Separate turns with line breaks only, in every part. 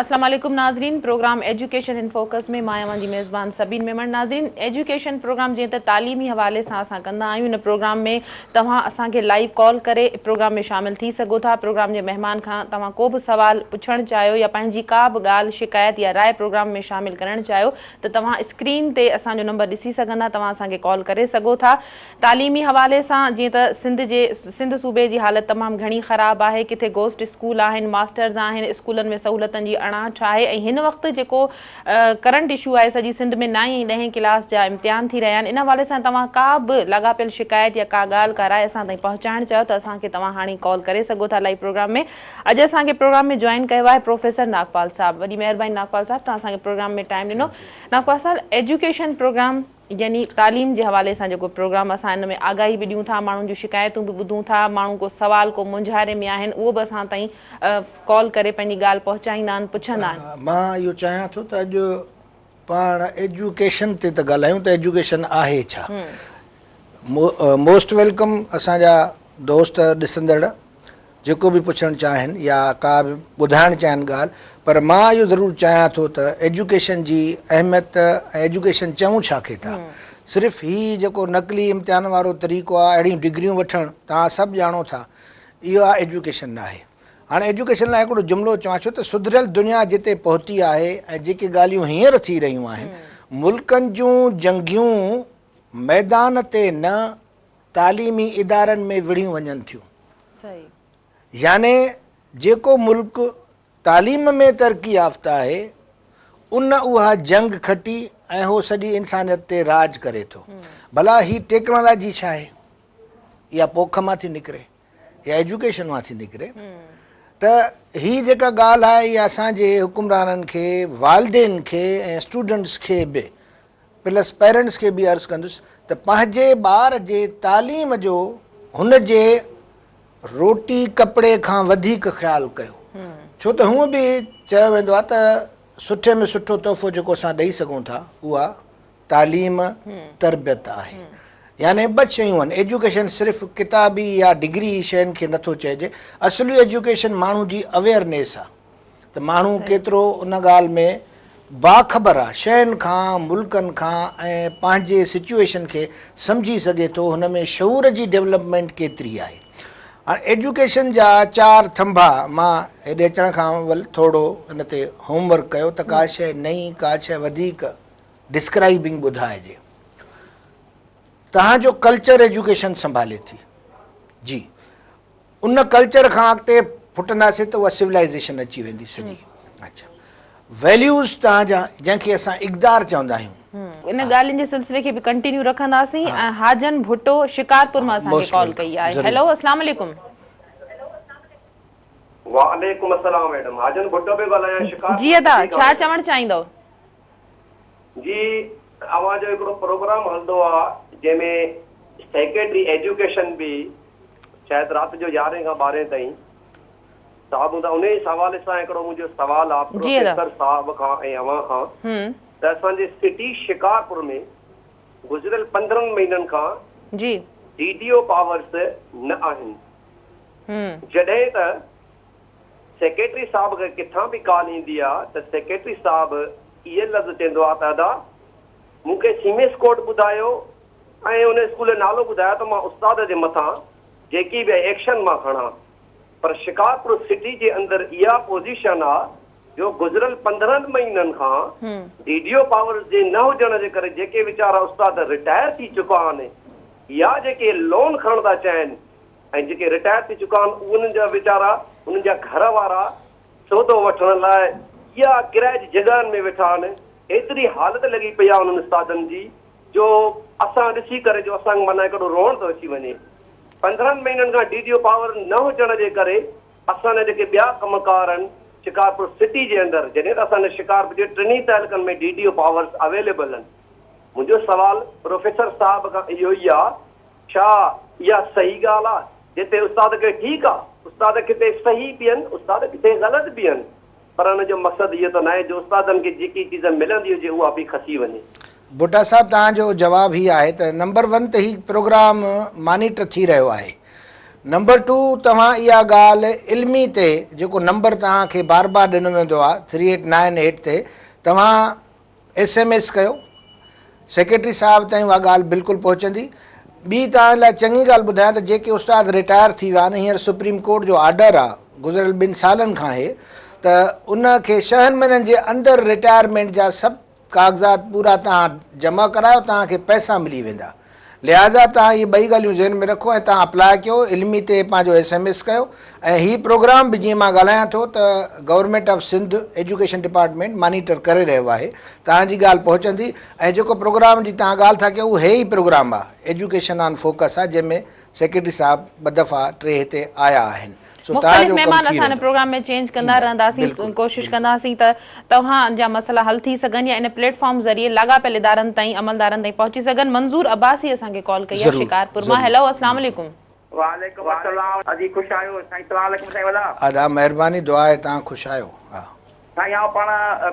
السلام عليڪم ناظرين پروگرام ايجوڪيشن ان فوڪس ۾ مان اوهان جي ميزبان سبين ميمڻ ناظرين ايجوڪيشن پروگرام جيئن ته تعليمي حوالي سان اسان ڪندا آهيون ان پروگرام ۾ توهان اسان کي لائيو ڪال ڪري پروگرام ۾ شامل ٿي سگهو ٿا پروگرام جي مهمان کان توهان ڪو به سوال پڇڻ چاهيو يا پنهنجي ڪا به ڳالهه شڪايت يا راء پروگرام ۾ شامل ڪرڻ چاهيو ته توهان اسڪرين تي اسان جو نمبر ڏسي سگهندا توهان اسان کي ڪال ڪري سگهو ٿا تعليمي حوالي سان جيئن ته سنڌ جي سنڌ صوبي جي حالت تمام گهڻي خراب آهي ڪٿي گوسٽ اسڪول آهن ماسترز آهن اسڪولن ۾ سهولتن جي اڻاٺ آهي ۽ هن وقت جيڪو ڪرنٽ اشو آهي سڄي سنڌ ۾ نائين ۽ ڏهين ڪلاس جا امتحان ٿي رهيا آهن ان حوالي سان توهان ڪا به لاڳاپيل شڪايت يا ڪا ڳالهه ڪا راء اسان تائين پهچائڻ چاهيو ته اسان کي توهان هاڻي ڪال ڪري سگهو ٿا لائيو پروگرام ۾ اڄ اسان کي پروگرام ۾ جوائن ڪيو آهي پروفيسر ناگپال صاحب وڏي مهرباني ناگپال صاحب توهان اسان کي پروگرام ۾ ٽائيم ڏنو ناگپال صاحب ايجوڪيشن پروگرام يعني تعليم جي حوالي سان جيڪو پروگرام اسان ان ۾ آگاهي به ڏيون ٿا ماڻهن جون شڪايتون به ٻڌون ٿا ماڻهو ڪو سوال ڪو مونجهاري ۾ آهن اهو به اسان تائين ڪال ڪري پنهنجي ڳالهه پهچائيندا آهن پڇندا آهن.
مان اهو چاهيان ٿو ته اڄ پاڻ ايجوڪيشن تي ته ڳالهايون ته ايجوڪيشن آهي ڇا؟ موسٽ welcome اسان جا دوست ڏسندڙ جيڪو به پڇڻ چاهين يا ڪا به ٻڌائڻ چاهين ڳالهه پر مان اهو ضرور چاهيان ٿو ته ايجوڪيشن جي اهميت ۽ ايجوڪيشن چئون ڇا کي ٿا صرف هي جيڪو نقلي امتحان وارو طريقو آهي اهڙيون ڊگريون وٺڻ توهان سڀ ڄاڻو ٿا اهو آهي ايجوڪيشن ناهي هاڻي ايجوڪيشن لاء هڪڙو جملو چوان ڇو ته سڌريل دنيا جتي پهتي آهي ۽ جيڪي ڳالهيون هينئر ٿي رهيون آهن ملڪن جون جنگيون ميدان تي نه تعليمي ادارن ۾ وڙهيون وڃن ٿيون. يعني جيڪو ملڪ تعليم ۾ ترقي يافته آهي ان اها جنگ کٽي ۽ هو سڄي انسانيت تي راڄ ڪري ٿو. ڀلا هي ٽيڪنالاجي ڇا آهي؟ اها پوک مان ٿي نڪري يا ايجوڪيشن مان ٿي نڪري ته هي جيڪا ڳالهه آهي اها اسان جي حڪمرانن کي، والدين کي ۽ اسٽوڊنٽس کي به پلس پيرنٽس کي به عرض ڪندس ته پنهنجي ٻار جي تعليم جو هن جي روٽي ڪپڙي کان وڌيڪ خيال ڪيو ڇو ته هونء به چيو ويندو آهي ته سٺي ۾ سٺو تحفو جيڪو اسان ڏئي سگهون ٿا اها تعليم تربيت آهي يعني ٻه شيون آهن ايجوڪيشن صرف ڪتابي يا ڊگري شين کي نٿو چئجي اصلي ايجوڪيشن ماڻهو جي اويئرنيس آهي ته ماڻهو ڪيترو ان ڳالهه ۾ باخبر آ، شين کان، ملڪن کان ۽ پنهنجي سچوئيشن کي سمجهي سگهي ٿو، هن ۾ شعور جي ڊولپمينٽ ڪيتري آهي. هاڻ ايجوڪيشن جا چار ٿنڀا مان هيڏي اچڻ کان اول ٿورو ان تي هوم ورڪ ڪيو ته ڪا شيء نئين، ڪا شيء وڌيڪ ڊسڪرائبنگ ٻڌائجي. توهان جو ڪلچر ايجوڪيشن سنڀالي ٿي. جي. ان ڪلچر کان اڳتي ڦٽنداسين ته اها سولائيزيشن اچي ويندي سڄي. اڇا ويليوز توهان جا جنهن کي اسان اقدار چوندا آهيون.
ان ڳالهين جي سلسلي کي به ڪنٽينيو رکنداسين ۽ حاجن ڀٽو شڪارپور مان اسان کي ڪال ڪئي آهي. هيلو اسلام عليڪم.
وعليڪم السلام ميڊم حاجن ڀٽو پيو ڳالهايان شڪارپور
جي ادا ڇا چوڻ چاهيندؤ.
جي اوهان جو هڪڙو پروگرام هلندو آ جنهن ۾ سيڪريٽري ايجوڪيشن به شايد رات جو يارهين کان ٻارهين تائين صاحب هوندا انهي حوالي سان هڪڙو منهنجو سوال آ پروفيسر صاحب کان ۽ اوهان کان ته اسان جي سٽي شڪارپور ۾ گذريل 15 مهينن کان
جي
ڊي ڊي او پاورس نه آهن جڏهن ته سيڪريٽري صاحب کي ڪٿان به ڪال ايندي آ ته سيڪريٽري صاحب اهي لفظ چوندو آ ته ادا مون کي سيميس ڪوڊ ٻڌايو ۽ ان اسڪول جو نالو ٻڌايو ته مان استاد جي مٿان جيڪي به ايڪشن مان کڻان پر شڪارپور سٽي جي اندر اها پوزيشن آ جو گذريل 15 مهينن کان ڊي ڊي او پاورز جي نه هجڻ جي ڪري جيڪي ويچارا استاد رٽائر ٿي چڪا آهن يا جيڪي لون کڻڻ ٿا چاهين ۽ جيڪي رٽائر ٿي چڪا آهن انهن جا ويچارا انهن جا گهر وارا سودو وٺڻ لاء يا ڪرائي جي جڳهن ۾ ويٺا آهن ايتري حالت لڳي پئي آهي انهن استادن جي جو اسان ڏسي ڪري جو اسان کي معنيٰ هڪڙو روئڻ ٿو اچي وڃي. 15 مهينن کان ڊي ڊي او پاور نه هجڻ جي ڪري اسان جا جيڪي ٻيا ڪم ڪار آهن شڪارپور سٽي جي اندر جڏهن ته اسان جي شڪارپور جي ٽنهي تعلقن ۾ D D O powers available آهن. منهنجو سوال پروفيسر صاحب کان اهو ئي آ ڇا اها صحيح ڳالهه آ جتي استاد کي ٺيڪ آ استاد ڪٿي صحيح به آهن استاد ڪٿي غلط به آهن پر ان جو مقصد اهو ته ناهي جو استادن کي جيڪي چيز ملندي هجي اها به کسي وڃي.
ڀٽا صاحب توهان جو جواب هي آهي ته نمبر ون ته هي پروگرام مانيٽر ٿي رهيو آهي. نمبر ٽو توهان اها ڳالهه علمي تي جيڪو نمبر توهان کي بار بار ڏنو ويندو آهي ٿري ايٽ نائن ايٽ تي توهان ايس ايم ايس ڪيو سيڪريٽري صاحب تائين اها ڳالهه بلڪل پهچندي. ٻي توهان لاء چڱي ڳالهه ٻڌايان ته جيڪي استاد رٽائر ٿي ويا آهن هينئر سپريم ڪورٽ جو آرڊر آهي گذريل ٻن سالن کان آهي ته ان کي ڇهن مهينن جي اندر رٽائرمينٽ جا سڀ ڪاغذات پورا توهان جمع ڪرايو توهان کي پئسا ملي ويندا لهٰذا توهان اهي ٻئي ڳالهيون ذهن ۾ رکو ۽ توهان اپلاء ڪيو علمي تي پنهنجو ايس ايم ايس ڪيو ۽ هي پروگرام به جيئن مان ڳالهايان ٿو ته government of Sindh education department monitor ڪري رهيو آهي توهان جي ڳالهه پهچندي ۽ جيڪو پروگرام جي توهان ڳالهه ٿا ڪيو اهو هي ئي پروگرام آهي ايجوڪيشن آن فوڪس آهي جنهن ۾ سيڪريٽري صاحب ٻه دفعا ٽي هتي آيا آهن سو توهان
مختلف
جو ڪم
مهمان
ٿي
اسان هن
ويندو.
پروگرام ۾ چينج ڪندا
ايندا
رهنداسين
بلڪل
ڪوشش
بلڪل.
ڪنداسين ته توهان جا مسئلا حل ٿي سگهن يا ان پليٽ فارم ذريعي لاڳاپيل ادارن تائين عملدارن تائين پهچي سگهن منظور عباسي اسان کي ڪال ڪئي آهي
ضرور
شڪارپور مان
ضرور
هيلو اسلام عليڪم.
وعليڪم السلام ادي خوش آهيو سائين سلام عليڪم سائين وڏا.
ادا مهرباني دعا آهي توهان خوش آهيو ها.
سائين آئون پاڻ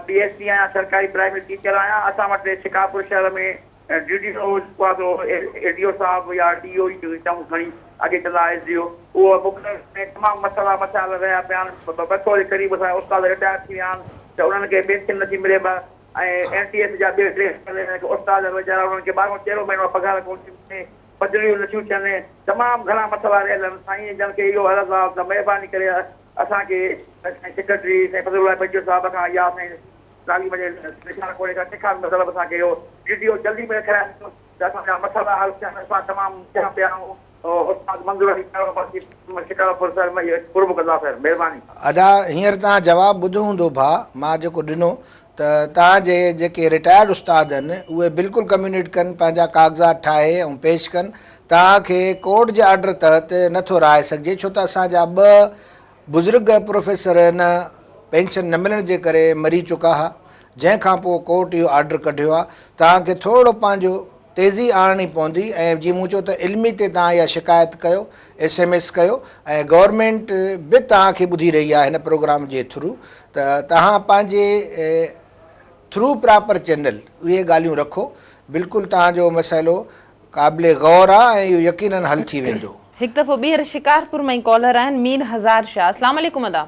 پي ايس ٽي آهيان سرڪاري پرائمري ٽيچر آهيان اسان وٽ شڪارپور شهر ۾ ڊي ڊي او جيڪو آهي سو اي ڊي او صاحب يا ڊي او ئي چئون کڻي اڳي چوندا هئا ايس ڊي او اهو مقرر ۾ تمام مسئلا مسائل رهيا پيا آهن 200 جي قريب اسان جا استاد رٽائر ٿي ويا آهن ته انهن کي پينشن نٿي ملي ٻه ۽ اين ٽي ايس جا ٻئي ٽي استاد ويچارا انهن کي ٻارهون تيرهون مهينو پگهار ڪونه ٿي ملي بدليون نٿيون ٿين تمام گهڻا مسئلا رهيل آهن سائين جن کي اهو عرض آهي ته مهرباني ڪري اسان کي سائين سيڪريٽري سائين فضل الله بچو صاحب کان يا سائين تعليم جي نثار کوڙي کان ڪنهن کان به مطلب اسان کي اهو ڊي ڊي او جلدي ۾ رکرائي ڏيو ته اسان جا مسئلا حل ٿين اسان تمام ٿيا پيا آهيون استاد منظور علي کهڙو باقي شڪارپور شهر ۾ اهو قرب ڪندا سر مهرباني.
ادا هينئر توهان جواب ٻڌو هوندو ڀاء مان جيڪو ڏنو ته توهان جي جيڪي رٽائرڊ استاد آهن اهي بلڪل ڪميونيٽ ڪن پنهنجا ڪاغذات ٺاهي ۽ پيش ڪن توهان کي ڪورٽ جي آرڊر تحت نه ٿو رهائي سگهجي ڇو ته اسان جا ٻه بزرگ پروفيسر نه پينشن نه ملڻ جي ڪري مري چڪا ها جنهن کان پوء ڪورٽ اهو آرڊر ڪڍيو آهي توهان کي ٿورڙو پنهنجو تيزي آڻڻي پوندي ۽ جيئن مون چيو ته علمي تي توهان اها شڪايت ڪيو ايس ايم ايس ڪيو ۽ گورنمينٽ به توهان کي ٻڌي رهي آهي هن پروگرام جي ٿرو ته توهان پنهنجي ٿرو پراپر چينل اهي ڳالهيون رکو بلڪل توهان جو مسئلو قابل غور آ ۽ اهو يقينن حل ٿي ويندو.
هڪ دفعو ٻيهر شڪارپور مان ئي ڪالر آهن مير هزار شاهه اسلام عليڪم ادا.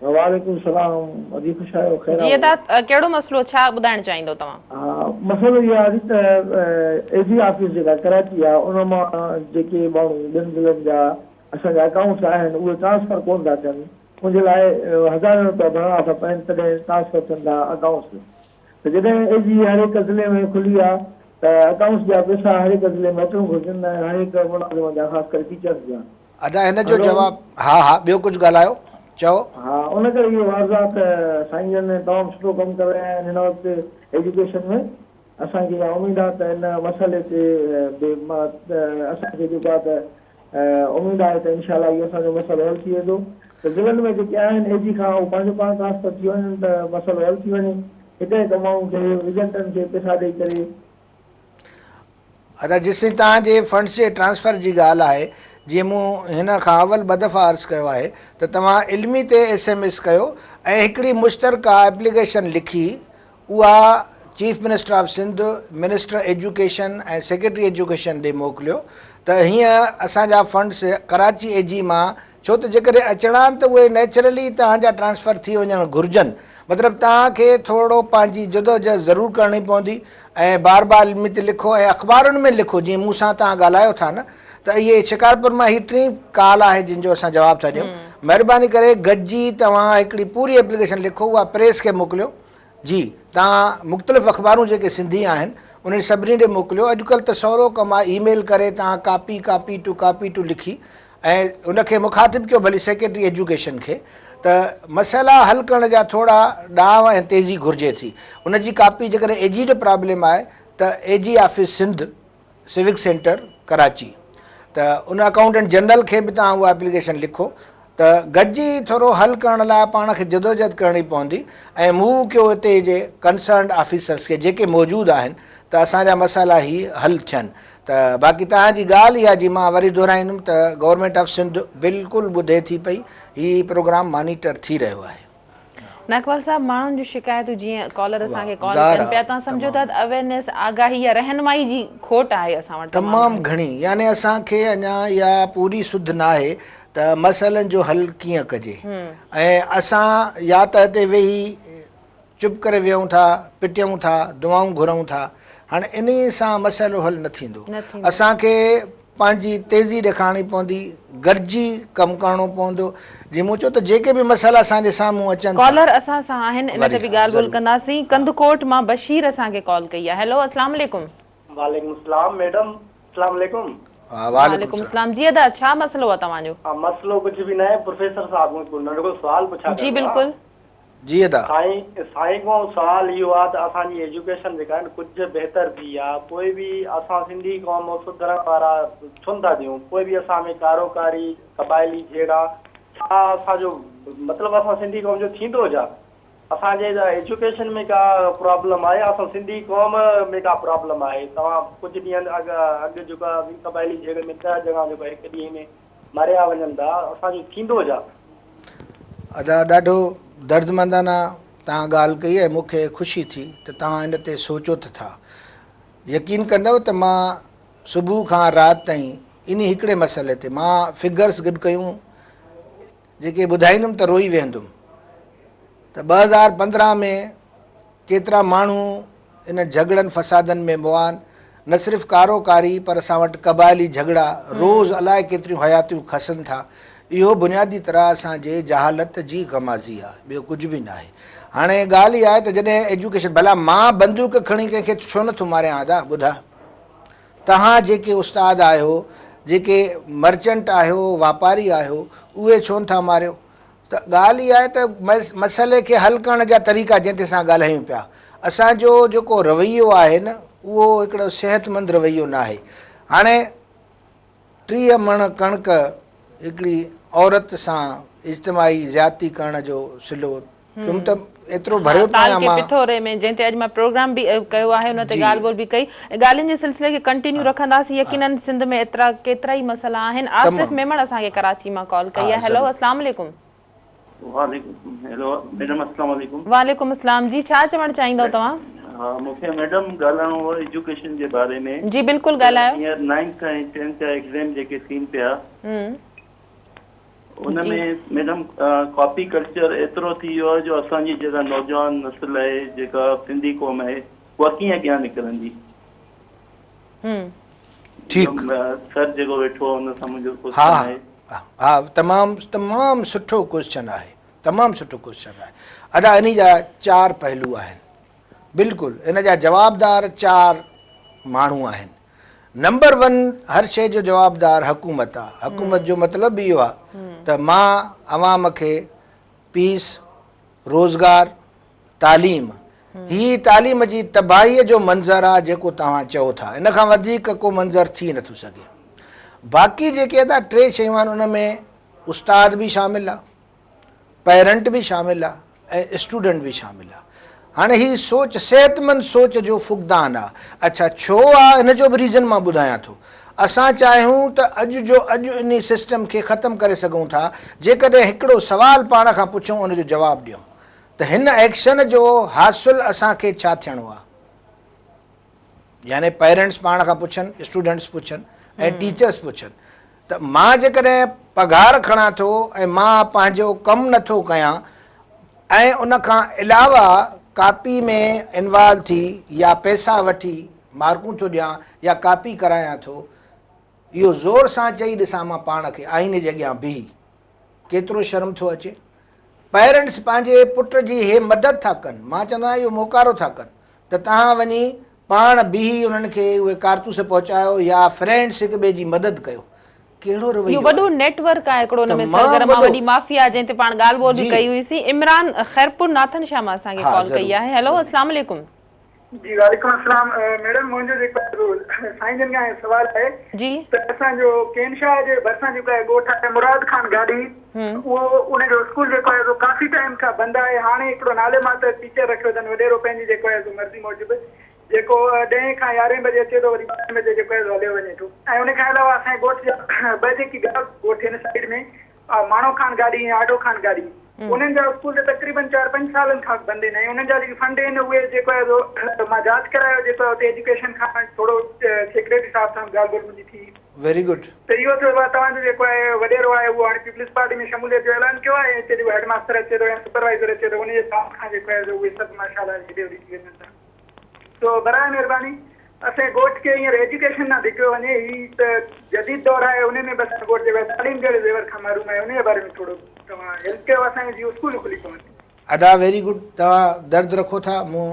وعليڪم السلام ادي خوش آهيو خير
جي ادا
آهي.
ڪهڙو مسئلو ڇا ٻڌائڻ چاهيندو توهان.
ها مسئلو اهو آهي ته اي جي آفيس جيڪا ڪراچي آهي ان مان جيڪي ماڻهو ٻين ضلعن جا اسان جا اڪائونٽس آهن اهي ٽرانسفر ڪونه ٿا ٿين ان جي لاء هزارين روپيا ڀرڻا ٿا پون تڏهن ٽرانسفر ٿين ٿا اڪائونٽس ته جڏهن اي جي هر هڪ ضلعي ۾ کلي آ ته اڪائونٽس جا پئسا هر هڪ ضلعي ۾ اچڻ گهرجن ۽ هر هڪ ملازم جا خاص ڪري ٽيچرس جا.
ادا هن جو
هلو.
جواب ها ها ٻيو ڪجهه ڳالهايو چئو.
ها ان ڪري اهو عرض آ ته سائين جن تمام سٺو ڪم ڪري رهيا آهن هن وقت ايجوڪيشن ۾ اسان کي اها اميد آ ته ان مسئلي تي به اسان کي جيڪو آ ته اميد آهي ته انشاء الله اهو اسان جو مسئلو حل ٿي ويندو ته ضلعن ۾ جيڪي آهن اي جي کان اهو پنهنجو پاڻ ٽرانسفر ٿي وڃن ته مسئلو حل ٿي وڃي هڪ هڪ ماڻهو کي ايجنٽن کي پئسا ڏئي ڪري.
ادا جيسين توهان جي فنڊس جي ٽرانسفر جي ڳالهه آهي جيئن مون هن کان اول ٻه دفعا عرض ڪيو آهي ته توهان علمي تي ايس ايم ايس ڪيو ۽ هڪڙي مشترڪه ايپليڪيشن لکي اها chief minister of Sindh, minister education ۽ secretary education ڏي موڪليو ته هيئن اسان جا فنڊس ڪراچي اي جي مان ڇو ته جيڪڏهن اچڻا آهن ته اهي نيچرلي توهان جا ٽرانسفر ٿي وڃڻ گهرجن مطلب توهان کي ٿورڙو پنهنجي جدوجهد ضرور ڪرڻي پوندي ۽ بار بار علمي تي لکو ۽ اخبارن ۾ لکو جيئن مون سان توهان ڳالهايو ٿا نه ته اهي شڪارپور مان هي ٽين ڪال آهي جن جو اسان جواب ٿا ڏيون مهرباني ڪري گڏجي توهان هڪڙي پوري ايپليڪيشن لکو اها پريس کي موڪليو جي توهان مختلف اخبارون جيڪي سنڌي آهن انهن سڀني ڏي موڪليو اڄڪلهه ته سولو ڪم آهي اي ميل ڪري توهان copy copy to copy to لکي ۽ ان کي مخاطب ڪيو ڀلي سيڪريٽري ايجوڪيشن کي ته مسئلا حل ڪرڻ جا ٿورا ڏانء ۽ تيزي گهرجي ٿي ان جي ڪاپي جيڪڏهن اي جي جو پرابلم آهي ته A G office Sindh civic centre Karachi ته ان اڪائونٽنٽ جنرل کي به توهان اها ايپليڪيشن لکو ته گڏجي ٿورو حل ڪرڻ لاء پاڻ کي جدوجهد ڪرڻي پوندي ۽ موو ڪيو اتي جي ڪنسرنڊ آفيسرس کي جيڪي موجود آهن ته اسان جا مسئلا هي حل ٿين ته باقي توهان جي ڳالهه اها جي مان وري دهرائيندم ته گورنمينٽ آف سنڌ بلڪل ٻڌي ٿي پئي هي پروگرام مانيٽر ٿي رهيو آهي.
ناڪپال صاحب ماڻهن جون شڪايتون جيئن ڪالر اسان کي ڪال ڪن پيا توهان سمجهو ٿا ته اويرنيس آگاهي يا رهنمائي جي کوٽ آهي اسان وٽ
تمام گهڻي يعني اسان کي اڃا اها پوري سڌ ناهي ته مسئلن جو حل ڪيئن ڪجي ۽ اسان يا ته هتي ويهي چپ ڪري ويهون ٿا پٽيون ٿا دعائون گهرون ٿا هاڻي انهي سان مسئلو حل نه ٿيندو اسان کي پنهنجي تيزي ڏيکارڻي پوندي، گڏجي ڪم ڪرڻو پوندو. جي مون چيو ته جيڪي به مسئلا اسان جي سامهون اچن ٿا.
ڪالر اسان سان آهن ان تي به ڳالهه ٻولهه ڪنداسين. ڪنڌڪوٽ مان بشير اسان کي ڪال ڪئي آهي. هيلو اسلام عليڪم.
وعليڪم السلام ميڊم اسلام عليڪم.
وعليڪم السلام جي ادا ڇا مسئلو آهي توهان جو.
مسئلو ڪجهه به ناهي پروفيسر صاحب کان هڪ ننڍڙو سوال پڇا
ڪرڻو آهي. جي بلڪل.
جي ادا.
سائين سائين کان سوال اهو آ ته اسان جي ايجوڪيشن جيڪا آهي نه ڪجهه بهتر ٿي آ پوء به اسان سنڌي قوم سڌرڻ وارا ڇونه ٿا ٿيون پوء به اسان ۾ ڪارو ڪاري قبائلي جهيڙا ڇا اسان جو مطلب اسان سنڌي قوم جو ٿيندو ڇا اسان جي ايجوڪيشن ۾ ڪا پرابلم آهي اسان سنڌي قوم ۾ ڪا پرابلم آهي توهان ڪجهه ڏينهن اڳ اڳ جيڪا قبائلي جهيڙي ۾ 10 ڄڻا جيڪا هڪ ڏينهن ۾ ماريا وڃن ٿا اسان جو ٿيندو ڇا.
ادا ڏاڍو دردمندانه توهان ڳالهه ڪئي ۽ مون کي خوشي ٿي ته توهان ان تي سوچو ته ٿا. يقين ڪندؤ ته مان صبح کان رات تائين انهي هڪڙي مسئلي تي مان فگرس گڏ ڪيون جيڪي ٻڌائيندم ته روئي ويهندم ته 2015 ۾ ڪيترا ماڻهو ان جهڳڙن فسادن ۾ مئا، نه صرف ڪارو ڪاري پر اسان وٽ قبائلي جهڳڙا روز الائي ڪيتريون حياتيون کسن ٿا. اهو بنيادي طرح اسان جي جهالت جي غمازي آ، ٻيو ڪجهه به ناهي. هاڻي ڳالهه اها آهي ته جڏهن ايجوڪيشن ڀلا مان بندوق کڻي ڪنهن کي ڇو نٿو ماريان ادا ٻڌاء توهان جيڪي استاد آهيو جيڪي مرچنٽ آهيو واپاري آهيو اهي ڇو نٿا ماريو ته ڳالهه اها آهي ته مسئلي کي حل ڪرڻ جا طريقا جنهن تي اسان ڳالهايون پيا اسان جو جيڪو رويو آهي نه اهو هڪڙو صحتمند رويو ناهي هاڻي 30 مڻ ڪڻڪ هڪڙي عورت سان اجتماعي زيادتي ڪرڻ جو صلو چم ته ايترو ڀريو پيو آهيان
تعلقي پٿوري ۾ جنهن تي اڄ مان پروگرام به ڪيو آهي ان تي ڳالهه ٻولهه به ڪئي ۽ ڳالهين جي سلسلي کي ڪنٽينيو رکنداسين يقينن سنڌ ۾ ايترا ڪيترا ئي مسئلا آهن آصف ميمڻ اسان کي ڪراچي مان ڪال ڪئي آهي هيلو اسلام عليڪم.
وعليڪم هيلو ميڊم اسلام عليڪم.
وعليڪم اسلام جي ڇا چوڻ چاهيندؤ توهان.
ها مون کي ميڊم ڳالهائڻو هو ايجوڪيشن جي باري ۾.
جي بلڪل ڳالهايو.
هينئر نائنٿ ۽ ٽينٿ جا ايگزيم جيڪي ٿين پيا. ان ۾ ميڊم ڪاپي ڪلچر ايترو ٿي ويو آهي جو اسان جي جيڪا نوجوان نسل آهي جيڪا سنڌي قوم آهي اها ڪيئن اڳيان نڪرندي.
ٺيڪ.
سر جيڪو ويٺو آهي ان سان منهنجو ڪوئسچن آهي.
ها ها تمام تمام سٺو ڪوئسچن آهي تمام سٺو ڪوئسچن آهي ادا انهي جا چار پهلو آهن بلڪل ان جا جوابدار چار ماڻهو آهن نمبر ون هر شيء جو جوابدار حڪومت آ. حڪومت جو مطلب به اهو آ ته مان عوام کي پيس، روزگار، تعليم، هي تعليم جي تباهيء جو منظر آ جيڪو توهان چئو ٿا ان کان وڌيڪ ڪو منظر ٿي نٿو سگهي. باقي جيڪي ادا ٽي شيون آهن ان ۾ استاد به شامل آ. پيرنٽ به شامل آ ۽ اسٽوڊنٽ به شامل آ. هاڻي هي سوچ صحتمند سوچ جو فقدان آ. اڇا ڇو آ ان جو به ريزن مان ٻڌايان ٿو. اسان چاهيون ته اڄ جو اڄ انهي سسٽم کي ختم ڪري سگهون ٿا جيڪڏهن هڪڙو سوال پاڻ کان پڇون ان جو جواب ڏيون ته هن ايڪشن جو حاصل اسان کي ڇا ٿيڻو آ. يعني پيرنٽس پاڻ کان پڇن، اسٽوڊنٽس پڇن ۽ ٽيچرس پڇن ته مان جيڪڏهن پگهار کڻان ٿو ۽ مان پنهنجو ڪم نٿو ڪيان ۽ ان کان علاوه ڪاپي ۾ انوالو ٿي يا پئسا وٺي مارڪون ٿو ڏيان يا ڪاپي ڪرايان ٿو اهو زور سان چئي ڏسان مان پاڻ کي آئيني جي اڳيان بيهي ڪيترو شرم ٿو اچي. پيرنٽس پنهنجي پٽ جي هي مدد ٿا ڪن، مان چوندو آهيان اهو موڪارو ٿا ڪن ته توهان وڃي پاڻ بيهي انهن کي اهي ڪارتوس پهچايو يا فرينڊس هڪ ٻئي جي مدد ڪيو. ڪهڙو
اهو
رويو
وڏو
آهي.
نيٽ ورڪ آهي هڪڙو ان ۾
تمام
سرگرم آهي
وڏو.
وڏي مافيا جنهن تي پاڻ ڳالهه ٻولهه به
جي.
ڪئي هئي سين. عمران خيرپور ناٿن شاهه مان اسان کي
ها
ڪال ڪئي
ضرور
آهي. هيلو
ضرور.
اسلام عليڪم.
جي وعليڪم السلام ميڊم منهنجو جيڪو آهي سائين جن کان سوال آهي
جي.
ته اسان جو ڪين شاهه جي ڀرسان جيڪو آهي ڳوٺ آهي مراد خان گاڏهي اهو ان جو اسڪول جيڪو آهي سو ڪافي ٽائيم کان بند آهي هاڻي هڪڙو نالي ماتر ٽيچر رکيو اٿن وڏيرو پنهنجي جيڪو آهي سو مرضي موجب جيڪو ڏهين کان يارهين بجي اچي ٿو وري ٻارهين بجي جيڪو آهي سو هليو وڃي ٿو ۽ ان کان علاوه اسان جي ڳوٺ جا ٻه جيڪي ٻيا ڳوٺ آهن سائيڊ ۾ ماڻو خان گاڏهي ۽ آڍو خان گاڏهي. انهن جا اسڪول ته تقريبن چار پنج سالن کان بند آهن ۽ انهن جا جيڪي فنڊ آهن اهي جيڪو آهي سو مان جاچ ڪرايو جيڪو آهي اتي ايجوڪيشن کان ٿورو سيڪريٽري صاحب سان به ڳالهه ٻولهه منهنجي ٿي.
Very good.
ته اهو ٿيو ته توهان جو جيڪو آهي وڏيرو آهي اهو هاڻي پيپلز پارٽي ۾ شموليت جو اعلان ڪيو آهي ۽ هتي جيڪو هيڊ ماستر اچي ٿو يا سپروائيزر اچي ٿو ان جي ساٿ کان جيڪو آهي سو اهي سڀ ماشاء الله هيڏي هوڏي ٿي وڃن ٿا. سو براء مهرباني اسان جي ڳوٺ کي هينئر ايجوڪيشن ڏانهن ڌڪيو وڃي هي ته جديد دور آهي انهي ۾ به اسان جو ڳوٺ جيڪو آهي تعليم جهڙي زيور کان محروم آهي انهي جي باري ۾ ٿورو توهان هيلپ ڪيو اسان کي جيئن اسڪول کلي پون.
ادا ويري گڊ توهان درد رکو ٿا مون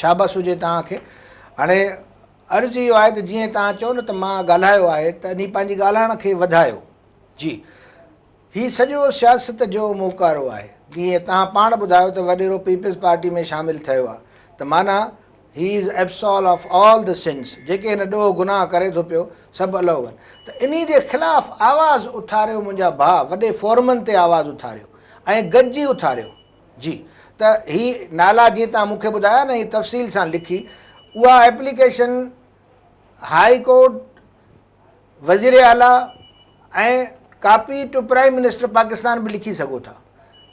شابس هجي توهان کي هاڻي عرض اهو آهي ته جيئن توهان چئو نه ته مان ڳالهايو آهي ته انهي پنهنجي ڳالهائڻ کي وڌايو جي هي سڄو سياست جو موڪارو آهي جيئن توهان پاڻ ٻڌايو ته وڏيرو پيپلز پارٽي ۾ شامل ٿيو آهي ته معنيٰ he is absolved of all the sins جيڪي هن ڏوهه گناهه ڪري ٿو پيو سڀ الوهه آهن ته انهي جي خلاف آواز اٿاريو منهنجا ڀاء وڏي فورمن تي آواز اٿاريو ۽ گڏجي اٿاريو جي ته هي نالا جيئن توهان مون کي ٻڌايا نه هي تفصيل سان لکي اها ايپليڪيشن هائي ڪورٽ وزير اعليٰ ۽ copy to prime minister Pakistan به لکي سگهو ٿا.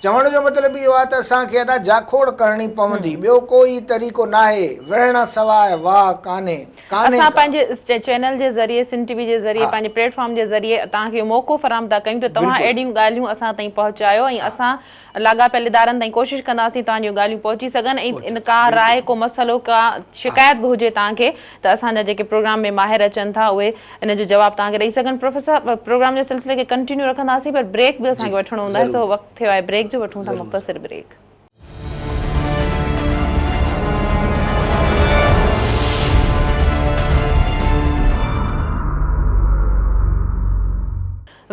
چوڻ جو مطلب اهو آهي ته اسان کي ادا جاکوڙ ڪرڻي پوندي ٻيو ڪوئي طريقو ناهي وڙهڻ سواء واهه ڪانهي ڪانهي
اسان
ڪا.
پنهنجي چينل جي ذريعي سنڌ ٽي وي جي ذريعي پنهنجي پليٽ فارم جي ذريعي توهان کي اهو موقعو فراهم ٿا ڪيون ته توهان اهڙيون ڳالهيون اسان تائين پهچايو ۽ اسان لاڳاپيل ادارن تائين ڪوشش ڪنداسين توهان جون ڳالهيون پهچي سگهن ۽ ان ڪا راء ڪو مسئلو ڪا شڪايت به هجي توهان کي ته اسان جا جيڪي پروگرام ۾ ماهر اچن ٿا اهي ان جو جواب توهان کي ڏئي سگهن پروفيسر صاحب پروگرام جي سلسلي کي ڪنٽينيو رکنداسين پر بريڪ به اسان کي وٺڻو هوندو آهي سو وقت ٿيو آهي بريڪ جو وٺون ٿا مختصر بريڪ.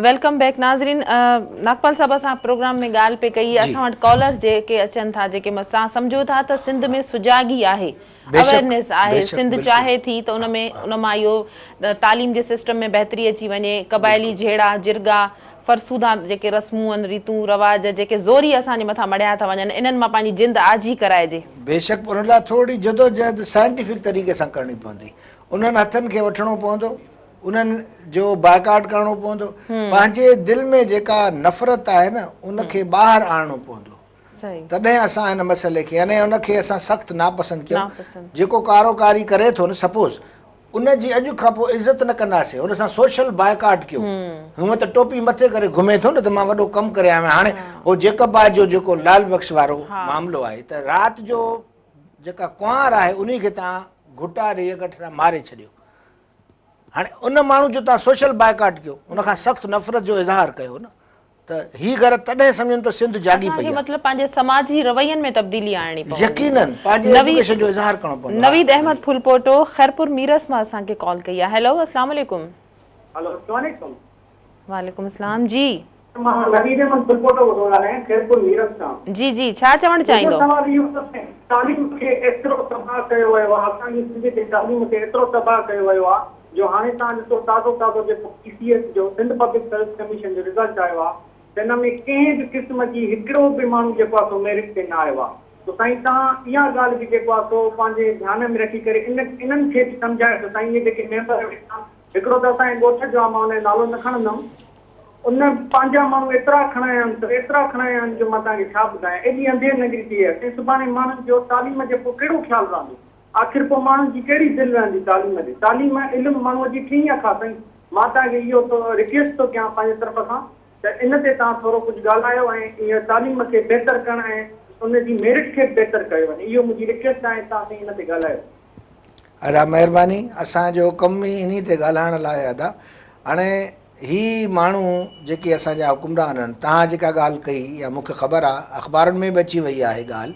Welcome back ناظرين ناگپال صاحب اسان پروگرام ۾ ڳالهه پئي ڪئي اسان وٽ ڪالرز جيڪي اچن ٿا جيڪي اسان سمجهو ٿا ته سنڌ ۾ سجاڳي آهي اويرنيس آهي سنڌ چاهي ٿي ته ان ۾ ان مان اهو تعليم جي سسٽم ۾ بهتري اچي وڃي قبائلي جهيڙا جرڳا فرسودا جيڪي رسمون آهن ريتون رواج جيڪي زوري اسان جي مٿان مڙهيا ٿا وڃن انهن مان پنهنجي جند آجي ڪرائجي.
بيشڪ ان لاء ٿورڙي جدوجهد سائنٽيفڪ طريقي سان ڪرڻي پوندي انهن هٿن کي وٺڻو پوندو انهن جو بائيڪاٽ ڪرڻو پوندو، پنهنجي دل ۾ جيڪا نفرت آهي نه ان کي ٻاهر آڻڻو پوندو تڏهن اسان هن مسئلي کي يعني ان کي اسان سخت ناپسند ڪيون جيڪو ڪارو ڪاري ڪري ٿو نه سپوز ان جي اڄ کان پوء عزت نه ڪنداسين ان سان سوشل بائيڪاٽ ڪيو هونء ته ٽوپي مٿي ڪري گهمي ٿو نه ته مان وڏو ڪم ڪري آيو آهيان هاڻي هو جيڪب آباد جو جيڪو لال بخش وارو معاملو آهي ته رات جو جيڪا ڪنوار آهي انهي کي تان گهٽا ڏئي اڳٺ سان ماري ڇڏيو هاڻي ان ماڻهو جو توهان سوشل بائيڪاٽ ڪيو ان کان سخت نفرت جو اظهار ڪيو نه ته هي گهر تڏهن سمجهن ته سنڌ جاڳي
اسان
پئي
کي
آهي.
مطلب پنهنجي سماجي روين ۾ تبديلي آڻڻي پوندي.
يقينن پنهنجي ايجوڪيشن جو اظهار ڪرڻو پوندو.
نويد احمد ڦلپوٽو خيرپور ميرس مان اسان کي ڪال ڪئي آهي هيلو اسلام عليڪم.
هيلو اسلام عليڪم.
وعليڪم السلام جي.
مان نويد احمد ڦلپوٽو ٿو ڳالهايان خيرپور ميرس کان.
جي جي ڇا چوڻ چاهيندو.
منهنجو سوال اهو ته تعليم کي ايترو تباهه ڪيو ويو آهي اسان جي سنڌ جي تعليم کي ايترو تباهه ڪيو ويو آهي جو هاڻي توهان ڏسو تازو تازو جيڪو پي سي ايس جو سنڌ پبلڪ سروس ڪميشن جو رزلٽ آيو آهي ته ان ۾ ڪنهن به قسم جي هڪڙو به ماڻهو جيڪو آهي سو ميرٽ تي نه آيو آهي ته سائين توهان اها ڳالهه به جيڪو آهي سو پنهنجي ڌيان ۾ رکي ڪري ان انهن کي به سمجهايو ته سائين اهي جيڪي ميمبر ويٺا آهن هڪڙو ته اسان جي ڳوٺ جو آهي مان ان جو نالو نه کڻندم. ان پنهنجا ماڻهو ايترا کڻايا آهن ته ايترا کڻايا آهن جو مان توهان کي ڇا ٻڌايان. ايڏي انڌير نگري ٿي وئي آهي. سائين سڀاڻي ماڻهن جو تعليم جي پوء ڪهڙو خيال رهندو؟ آخر پوء ماڻهن جي ڪهڙي دل رهندي تعليم جي؟ تعليم علم ماڻهوء جي ٽين اک آهي سائين. مان توهان کي اهو ٿو رڪويسٽ ٿو ڪيان پنهنجي طرف کان ته ان تي توهان ٿورو ڪجهه ڳالهايو ۽ اها تعليم کي بهتر ڪرڻ ۽ ان جي ميرٽ کي به بهتر ڪيو وڃي. اهو منهنجي رڪويسٽ آهي ۽ توهان سائين ان تي ڳالهايو.
ادا مهرباني اسان جو ڪم ئي انهي تي ڳالهائڻ لاء ادا هاڻي هي ماڻهو جيڪي اسان جا حڪمران آهن توهان جيڪا ڳالهه ڪئي اها مون کي خبر آهي اخبارن ۾ به اچي وئي آهي ڳالهه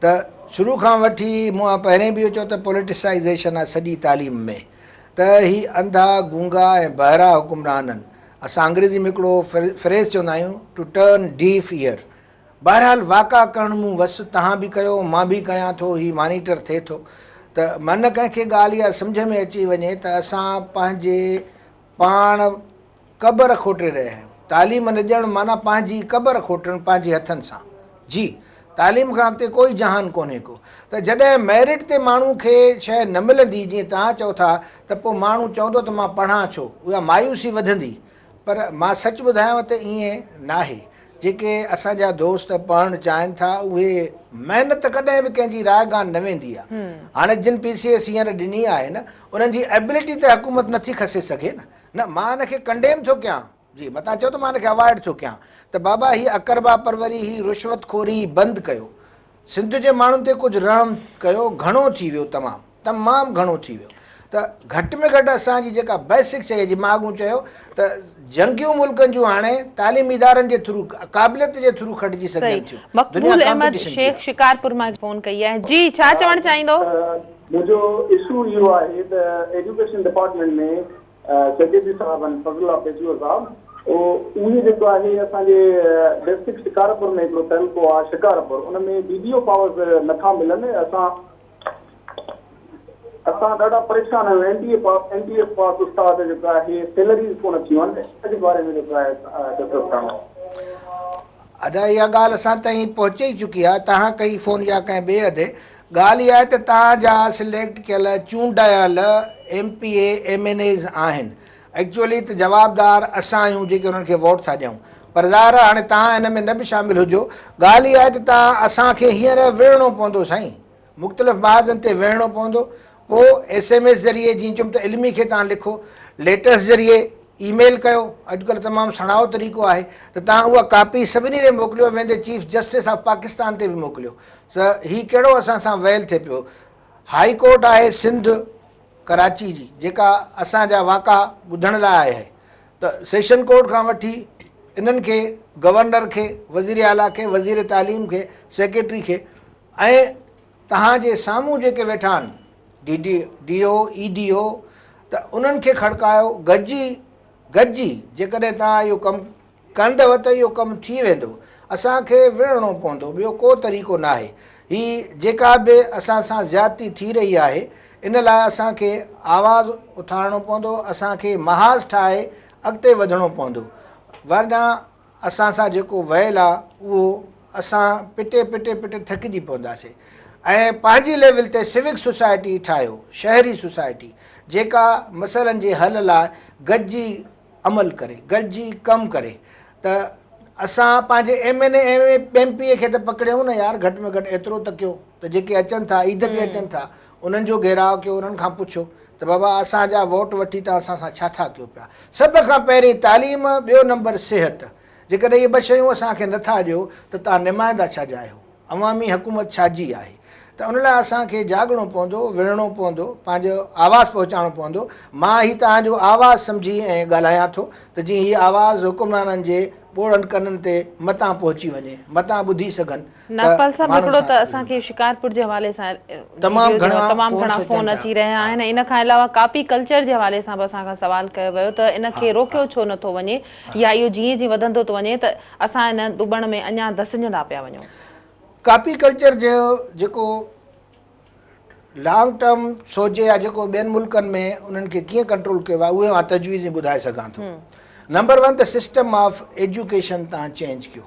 ته شروع کان وٺي مون پهرين به اهو چيو ته پوليٽيسائيزيشن آهي سڄي تعليم ۾ ته هي انڌا گونگا ۽ بهرا حڪمران آهن اسان انگريزي ۾ هڪڙو فريز چوندا آهيون ٽو ٽرن ڊيف ايئر بهرحال واڪا ڪرڻ مون وس توهان به ڪيو مان به ڪيان ٿو هي مانيٽر ٿئي ٿو ته من ڪنهن کي ڳالهه اها سمجهه ۾ اچي وڃي ته اسان پنهنجي پاڻ قبر کوٽي رهيا آهيون تعليم نه ڏيڻ معنيٰ پنهنجي قبر کوٽڻ پنهنجي هٿن سان جي تعليم کان اڳتي ڪوئي جهان ڪونهي ڪو ته جڏهن ميرٽ تي ماڻهو کي شيء نه ملندي جيئن توهان چئو ٿا ته پوء ماڻهو چوندو ته مان پڙهان ڇو اها مايوسي وڌندي پر مان سچ ٻڌايانو ته ائين ناهي. جيڪي اسان جا دوست پڙهڻ چاهين ٿا اهي محنت ڪڏهن به ڪنهن جي رائگان نه ويندي آهي. هاڻي جن پي سي ايس هينئر ڏني آهي نه انهن جي ايبلٽي ته حڪومت نٿي کسي سگهي نه. نه مان ان کي ڪنڊيم ٿو ڪيان جي متان چئو ته مان ان کي اوائڊ ٿو ڪيان ته بابا هي اقربا پروري هي رشوت خوري بند ڪيو. سنڌ جي ماڻهن تي ڪجهه رحم ڪيو گهڻو ٿي ويو تمام تمام گهڻو ٿي ويو ته گهٽ ۾ گهٽ اسان جي جيڪا بيسڪ شئي جي مان اڳون چيو ته جنگيون ملڪن جون هاڻي تعليمي ادارن جي ٿرو قابليت جي ٿرو کٽجي سگهن
صحيح
ٿيون دنيا
مقبول احمد
ڪامپيٽيشن جي
شيخ
آهي.
شڪارپور مان فون ڪئي آهي جي ڇا چوڻ چاهيندو.
منهنجو اشو اهو آهي ته ايجوڪيشن ڊپارٽمينٽ ۾ سيڪريٽري صاحب آهن فضل الله پيچوهو صاحب اهي جيڪو آهي اسان جي ڊسٽرڪٽ شڪارپور ۾ هڪڙو تعلقو آهي شڪارپور ان ۾ ڊي ڊي او پاورز نٿا ملن اسان اسان ڏاڍا پريشان آهيون N T A N T F pass استاد جيڪو آهي سيلريز ڪونه ٿيون آهن ان جي باري ۾ جيڪو آهي ڊسڪس ڪرڻو.
ادا اها ڳالهه اسان تائين پهچي ئي چڪي آهي توهان ڪئي فون يا ڪنهن ٻئي ادي ڳالهه اها آهي ته توهان جا سليڪٽ ڪيل چونڊايل M P A M N As آهن ايڪچوئلي ته جوابدار اسان آهيون جيڪي انهن کي ووٽ ٿا ڏيون پر ظاهر آهي هاڻي توهان ان ۾ نه به شامل هجو ڳالهه اها آهي ته توهان اسان کي هينئر وڙهڻو پوندو سائين مختلف محاذن تي ويهڻو پوندو پوء ايس ايم ايس ذريعي جيئن چيم ته علمي کي توهان لکو ليٽرس ذريعي اي ميل ڪيو اڄڪلهه تمام سڻائو طريقو آهي ته توهان اها ڪاپي سڀني ڏي موڪليو ويندي چيف جسٽس آف پاڪستان تي به موڪليو ته هي ڪهڙو اسان سان ويل ٿئي پيو هائي ڪورٽ آهي سنڌ ڪراچي جي جيڪا اسان جا واقعا ٻڌڻ لاء آئي آهي ته سيشن ڪورٽ کان وٺي انهن کي گورنر کي وزير اعليٰ کي وزير تعليم کي سيڪريٽري کي ۽ توهان جي سامهون جيڪي ويٺا آهن D D D O E D O ته انهن کي کڙڪايو گڏجي گڏجي جيڪڏهن توهان اهو ڪم ڪندؤ ته اهو ڪم ٿي ويندو اسان کي وڙهڻو پوندو ٻيو ڪو طريقو ناهي هي جيڪا به اسان سان زيادتي ٿي رهي آهي ان لاء اسان کي آواز اٿارڻو پوندو اسان کي محاذ ٺاهي اڳتي وڌڻو پوندو ورنه اسان سان جيڪو ويل آ اهو اسان پٽي پٽي پٽي ٿڪجي پونداسين ۽ پنهنجي ليول تي سوڪ سوسائٽي ٺاهيو شهري سوسائٽي جيڪا مسئلن جي حل لاء گڏجي عمل ڪري گڏجي ڪم ڪري ته اسان پنهنجي M N A M P A کي ته پڪڙيون نه يار گهٽ ۾ گهٽ ايترو ته ڪيو ته جيڪي اچن ٿا عيد تي اچن ٿا انهن جو گهيراء ڪيو انهن کان پڇو ته بابا اسان جا ووٽ وٺي توهان اسان سان ڇا ٿا ڪيو پيا؟ سڀ کان پهرين تعليم ٻيو نمبر صحت جيڪڏهن اهي ٻه شيون اسان کي نه ٿا ڏيو ته توهان نمائندا ڇا جا آهيو؟ عوامي حڪومت ڇا جي آهي؟ ته ان لاء اسان کي جاڳڻو پوندو، وڙهڻو پوندو، پنهنجو آواز پهچائڻو پوندو. مان هي توهان جو آواز سمجهي ۽ ڳالهايان ٿو ته جيئن هي آواز حڪمرانن جي ٻوڙن ڪنن تي متان پهچي وڃي، متان ٻڌي سگهن.
ناگپال صاحب هڪڙو ته اسان کي شڪارپور جي حوالي سان
تمام گهڻا
تمام گهڻا فون اچي رهيا آهن ۽ ان کان علاوه ڪاپي ڪلچر جي حوالي سان به اسان کان سوال ڪيو ويو ته ان کي روڪيو ڇو نه ٿو وڃي يا اهو جيئن جيئن وڌندو ٿو وڃي ته اسان ان ڌٻڻ ۾ اڃا ڌسجندا پيا وڃون.
ڪاپي ڪلچر جو جيڪو لانگ ٽرم سوچجي يا جيڪو ٻين ملڪن ۾ انهن کي ڪيئن ڪنٽرول ڪيو آهي اهي مان تجويز ٻڌائي سگهان ٿو نمبر ون ته سسٽم آف ايجوڪيشن تان چينج ڪيو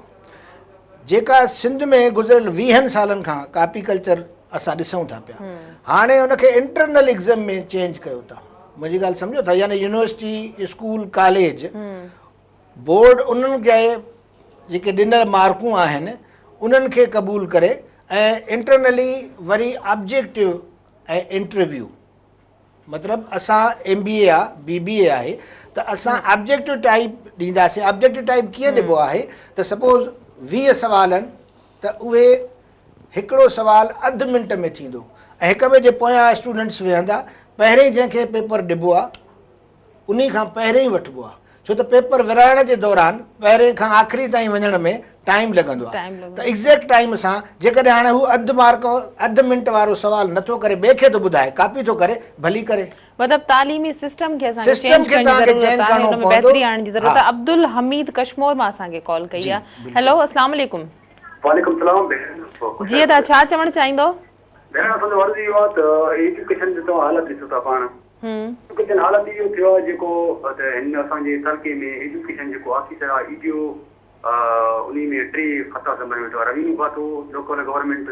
جيڪا سنڌ ۾ گذريل ويهن سالن کان ڪاپي ڪلچر اسان ڏسون ٿا پيا هاڻي ان کي انٽرنل ايگزم ۾ چينج ڪيو ٿا منهنجي ڳالهه سمجهو ٿا يعني يونيورسٽي اسڪول ڪاليج بورڊ انهن جي جيڪي ڏنل مارڪون آهن انهن کي قبول ڪري ۽ انٽرنلي وري آبجيڪٽو ۽ انٽرويو مطلب اسان ايم بي اي آ بي بي اي آهي ته اسان آبجيڪٽو ٽائيپ ڏينداسين آبجيڪٽو ٽائيپ ڪيئن ڏبو آهي ته سپوز 20 سوال آهن ته اهي هڪڙو سوال اڌ منٽ ۾ ٿيندو ۽ هڪ ٻئي جي پويان اسٽوڊنٽس ويهندا پهرين جنهن کي پيپر ڏبو آ انهي کان پهرين ئي وٺبو آهي ڇو ته پيپر ورهائڻ جي دوران پهرين کان آخري تائين وڃڻ ۾ ٽائيم لڳندو آهي ته ايگزيڪٽ ٽائيم سان جيڪڏهن هاڻي هو اڌ مارڪ اڌ منٽ وارو سوال نٿو ڪري ٻئي کي ٿو ٻڌائي ڪاپي ٿو ڪري ڀلي ڪري.
مطلب تعليمي سسٽم کي اسان کي چينج ڪرڻ جي ضرورت آهي ان ۾ بهتري آڻڻ جي ضرورت آهي عبدالحميد ڪشمور مان اسان کي ڪال ڪئي آهي هيلو اسلام عليڪم.
وعليڪم السلام ڀيڻ.
جي ادا ڇا چوڻ چاهيندو.
ڀيڻ اسان جو عرض اهو آهي ته ايجوڪيشن جو توهان حالت ڏسو ٿا پاڻ ايجوڪيشن حالت اهو ٿيو آهي جيڪو ته هن اسان جي تعلقي ۾ ايجوڪيشن جيڪو آفيسر آهي اي ڊي او انهي ۾ ٽي کاتا سنڀالي ويٺو آهي روينيو کاتو لوڪل گورنمينٽ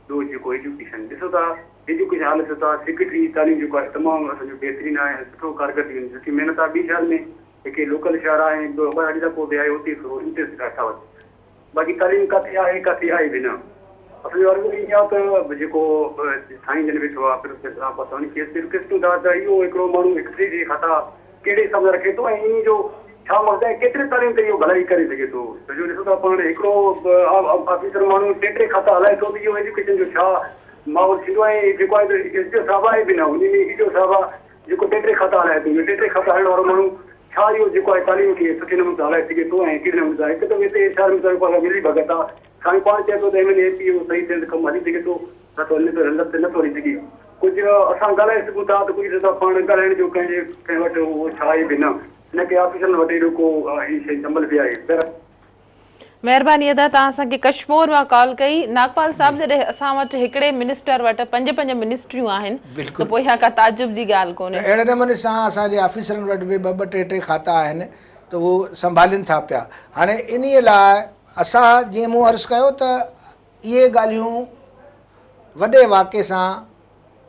ٻيو جيڪو ايجوڪيشن ڏسو ٿا ايجوڪيشن حالت ڏسو ٿا سيڪريٽري تعليم جيڪو آهي تمام اسان جو بهترين آهي ۽ سٺو ڪارڪردگي سٺي محنت آهي ٻي شهر ۾ هڪ لوڪل شهر آهي ۽ ٻيو ٻهراڙي علائقو به آهي اتي ٿورو انٽريسٽ گهٽ ٿا وٺن. باقي تعليم ڪاٿي آهي ڪاٿي آهي به نه. اسان جو عرض ائين آهي ته جيڪو سائين جن ويٺو آهي پروفيسر صاحب اسان ان کي رڪويسٽ ڪيون ٿا ته اهو هڪڙو ماڻهو هڪ ٽي ٽي کاتا ڪهڙي حساب سان رکي ٿو ۽ انهي جو ڇا مقصد آهي ڪيتري تعليم تي اهو ڀلائي ڪري سگهي ٿو ڇو جو ڏسو ٿا پاڻ هڪڙو آفيسر ماڻهو ٽي ٽي کاتا هلائي ٿو ته اهو ايجوڪيشن جو ڇا ماحول ٿيندو ۽ جيڪو آهي ته ايس ڊي او صاحب آهي به نه انهي ۾ اي ڊي او صاحب آهي جيڪو ٽي ٽي کاتا هلائي ٿو اهو ٽي ٽي کاتا هلائڻ وارو ماڻهو ڇا اهو جيڪو آهي تعليم کي سٺي نموني سان هلائي سگهي ٿو ۽ ڪهڙي نموني سان هڪ ته هتي شهر ۾ ته ملي ڀڳت آ سائين پاڻ چئي پيو ته ايم اين اي پي اهو صحيح طرح سان ڪم هلي سگهي ٿو نه ته نه ته نٿو هلي سگهي ڪجهه اسان ڳالهائي سگهون ٿا ته ڪجهه ڏسو پاڻ ڳالهائڻ جو ڪنهن جي ڪنهن وٽ اهو ڇا آهي به نه نه ڪي آفيسرن وٽ اهڙو ڪو هي شيء سنڀل به آهي بهرحال
مهرباني ادا توهان اسان کي ڪشمور مان ڪال ڪئي. ناگپال صاحب جڏهن اسان وٽ هڪڙي منسٽر وٽ پنج پنج منسٽريون آهن ته پوء اها ڪا تعجب جي ڳالهه ڪونهي.
ته اهڙي نموني سان اسان جي آفيسرن وٽ به ٻه ٻه ٽي ٽي کاتا آهن ته اهو سنڀالين ٿا پيا. هاڻي انهي لاء اسان جيئن مون عرض ڪيو ته اهي ڳالهيون وڏي واڪي سان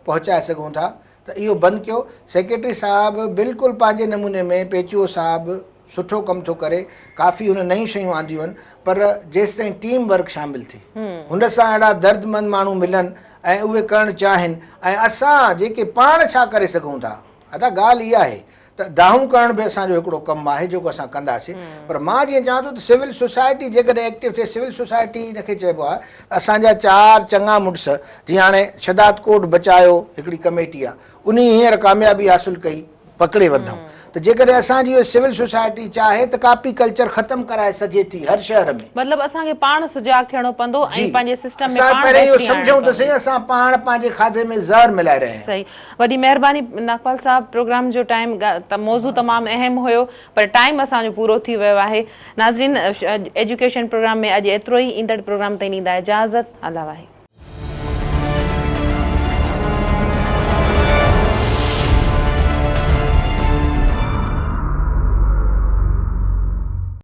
پهچائي سگهون ٿا ته اهو بند ڪيو. سيڪريٽري صاحب بلڪل پنهنجي نموني ۾ پيچوهو صاحب سٺو ڪم ٿو ڪري، ڪافي هن نيون شيون آنديون آهن پر جيستائين ٽيم ورڪ شامل ٿئي هن سان اهڙا دردمند ماڻهو ملن ۽ اهي ڪرڻ چاهين ۽ اسان جيڪي پاڻ ڇا ڪري سگهون ٿا ادا ڳالهه اها آهي ته دانهون ڪرڻ به اسان جو هڪڙو ڪم آهي جيڪو اسان ڪنداسين پر مان جيئن چوان ٿو ته سول سوسائٽي جيڪڏهن ايڪٽو ٿئي سول سوسائٽي ان کي چئبو آهي ته اسان جا چار چڱا مڙس جيئن هاڻي شهداد ڪوٽ بچايو هڪڙي ڪميٽي آهي انهي هينئر ڪاميابي حاصل ڪئي پڪڙي ورڌائون ته جيڪڏهن اسان جي اها سول سوسائٽي چاهي ته ڪاپي ڪلچر ختم ڪرائي سگهي ٿي هر شهر ۾.
مطلب اسان کي پاڻ سجاڳ ٿيڻو پوندو ۽
جي
پنهنجي سسٽم ۾
اسان
پاڻ
پهرين اهو
بهتري آڻڻي
سمجهون ته
پوندي.
سهي اسان پاڻ پنهنجي کاڌي ۾ زهر ملائي رهيا آهيون.
صحيح وڏي مهرباني ناگپال صاحب پروگرام جو ٽائيم موضوع تمام اهم هيو پر ٽائيم اسان جو پورو ٿي ويو آهي ناظرين ايجوڪيشن پروگرام ۾ اڄ ايترو ئي ايندڙ پروگرام تائين ڏيندا اجازت الله واهي.